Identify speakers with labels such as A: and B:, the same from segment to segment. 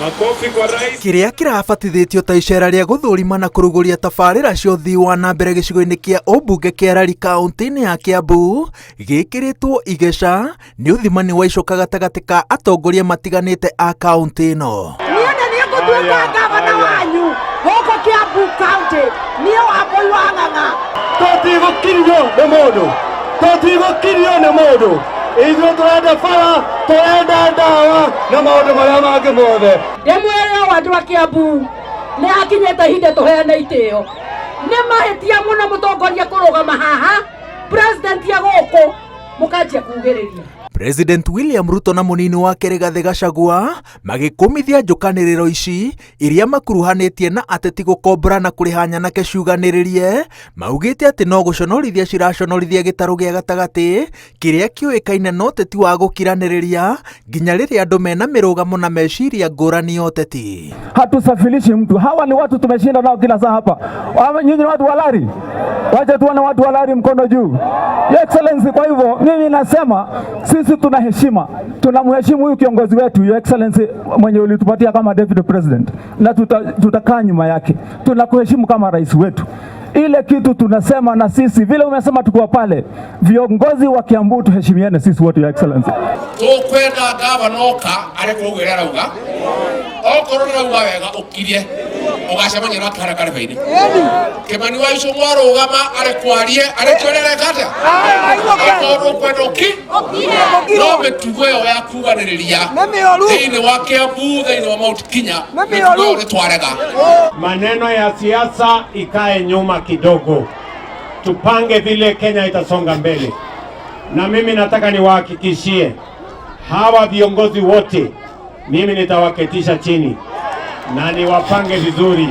A: Makofi kwa rais.
B: Kĩrĩa kĩrabatithĩtio ta icera rĩa gũthũrima na kũrugũria tabarĩra cia ũthii wa na mbere gĩcigo-inĩ kĩa ũmbunge kĩa Lari kaũntĩ-inĩ ya Kiambu gĩkĩrĩtwo igeca nĩ ũthimani wa icoka gatagatĩ ka atongoria matiganĩte a kaũntĩ ĩno.
C: Niĩ nĩ niĩ ngũtuĩka ngavana wanyu gũkũ Kiambu County, niĩ Wambũi wa Ng'ang'a.
D: Tũtigũkirio nĩ mũndũ, tũtigũkirio nĩ mũndũ. Ithuĩ tũrenda bara, tũrenda ndawa na maũndũ marĩa mangĩ mothe.
C: Ndĩmwĩre ũũ, andũ a Kiambu, nĩ hakinyĩte ihinda tũheane itĩo. Nĩ mahĩtia mũno mũtongoria kũrũgama haha, president ya gũkũ, mũkanjia kugĩrĩria.
B: President William Ruto na mũnini wake Rigathĩ Gachagua magĩkũmithia njũkanĩrĩro ici iria makuruhanĩtie na ateti gũkombora na kũrĩha nyanake ciuganĩrĩrie, maugĩte atĩ no gũconorithia ciraconorithia gĩtarũ gĩa gatagatĩ kĩrĩa kĩũĩkaine na ũteti wa gũkiranĩrĩria nginya rĩrĩa andũ mena mĩrũgamo na meciria ngũrani ya ũteti.
D: Hatusafirishi mtu. Hawa ni watu tumeshinda nao kila saa hapa. Nyinyi ni watu wa Lari, wacha tuone watu wa Lari mkono juu. Your Excellency, kwa hivyo mimi nasema sisi tuna heshima, tunamheshimu huyu kiongozi wetu Your Excellency mwenye ulitupatia kama deputy president, na tutakaa nyuma yake. Tunakuheshimu kama rais wetu. Ile kitu tunasema na sisi vile umesema tukiwa pale, viongozi wa Kiambu tuheshimiane sisi wote, Your Excellency.
E: Tukwenda gavana oka arĩ kũu ĩrĩa arauga, okorwo ndarauga wega ũkirie ũgacemania nake harĩa karĩba-inĩ. Kĩmani wa Icũng'wa arũgama arĩ kwarie arĩ kĩoria areka atĩa, okorwo ũkwenda ũki no mĩtugo ĩyo ya kuganĩrĩria thĩinĩ wa Kiambu, thĩinĩ wa Mount Kenya, mĩtugo ĩyo nĩ twarega.
F: Maneno ya siasa ikae nyuma kidogo, tupange vile Kenya itasonga mbele. Na mimi nataka niwahakikishie hawa viongozi wote, mimi nitawaketisha chini na niwapange vizuri,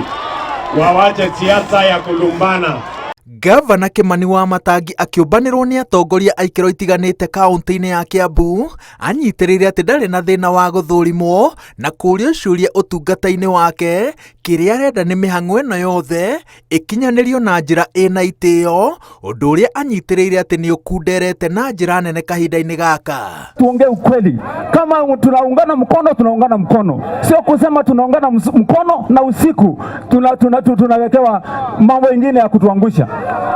F: wawache siasa ya kulumbana.
B: Gavana Kimani Wamatangi akĩũmbanĩrwo nĩ atongoria a ikĩro itiganĩte kaũntĩ-inĩ ya Kiambu anyitĩrĩire atĩ ndarĩ na thĩna wa gũthũrimwo na kũũrio ciũria ũtungata-inĩ wake. Kĩrĩa arenda nĩ mĩhang'o ĩno yothe ĩkinyanĩrio na njĩra ĩna itĩo, ũndũ ũrĩa anyitĩrĩire atĩ nĩ ũkunderete na njĩra nene kahinda-inĩ gaka.
D: Tuongee ukweli, kama tunaungana mkono tunaungana mkono, sio kusema tunaungana mkono na usiku tunawekewa mambo ingine ya kutuangusha.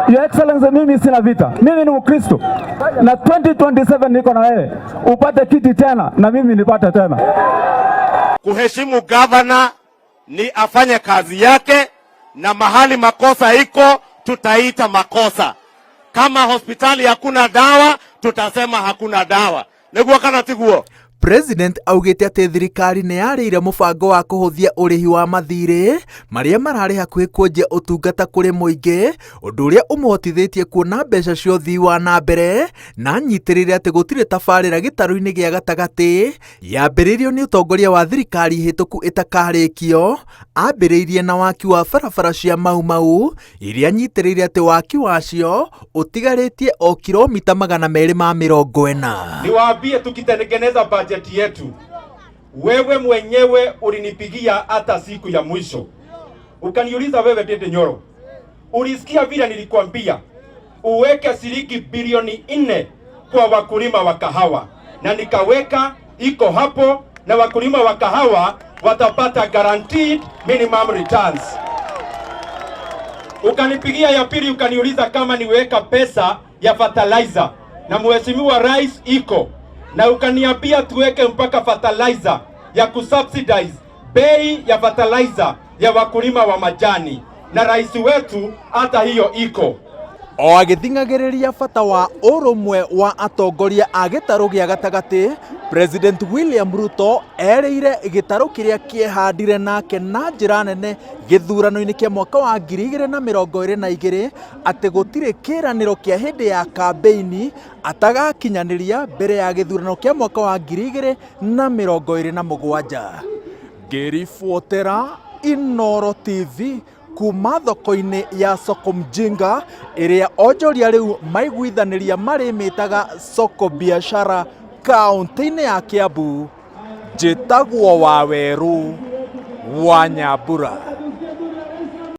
D: Your Excellency, mimi sina vita, mimi ni Mkristo na 2027 niko na wewe, upate kiti tena na mimi nipate tena.
G: Kuheshimu gavana ni afanye kazi yake, na mahali makosa iko tutaita makosa. Kama hospitali hakuna dawa, tutasema hakuna dawa. Niguo kana tiguo?
B: President augĩte atĩ thirikari nĩ yarĩire mũbango wa kũhũthia ũrĩhi wa mathirĩ marĩa mararĩ hakuhĩ kuonjia ũtungata kũrĩ mũingĩ, ũndũ ũrĩa ũmũhotithĩtie kuona mbeca cia ũthii wa na mbere, na anyitĩrĩire atĩ gũtirĩ tabarĩra gĩtarũ-inĩ gĩa gatagatĩ yambĩrĩirio nĩ ũtongoria wa thirikari hĩtũku ĩtakarĩkio. Ambĩrĩirie na waki wa barabara cia Mau Mau iria anyitĩrĩire atĩ waki wacio ũtigarĩtie o kilomita 240.
A: Niwaambie, tukitengeneza bajeti yetu, wewe mwenyewe ulinipigia hata siku ya mwisho ukaniuliza, wewe Ndindi Nyoro, ulisikia vile nilikwambia uweke shilingi bilioni 4 kwa wakulima wa kahawa, na nikaweka, iko hapo, na wakulima wa kahawa watapata guaranteed minimum returns. Ukanipigia ya pili ukaniuliza kama niweka pesa ya fertilizer, na mheshimiwa rais iko na, ukaniambia tuweke mpaka fertilizer ya kusubsidize bei ya fertilizer ya wakulima wa majani, na rais wetu hata hiyo iko.
B: O agĩthing'agĩrĩria bata wa ũrũmwe wa atongoria a gĩtarũ gĩa gatagatĩ, President William Ruto erĩire gĩtarũ kĩrĩa kĩehandire nake na njĩra nene gĩthurano-inĩ kĩa mwaka wa 2022 atĩ gũtirĩ kĩĩranĩro kĩa hĩndĩ ya kambĩini atagakinyanĩria mbere ya gĩthurano kĩa mwaka wa 2027. Ngĩribotera Inooro TV kuma thoko-inĩ ya Soko Mjinga ĩrĩa onjoria rĩu maiguithanĩria marĩmĩtaga Soko Biashara kaũntĩ-inĩ ya Kiambu, njĩtagwo Wawerũ wa Nyambura.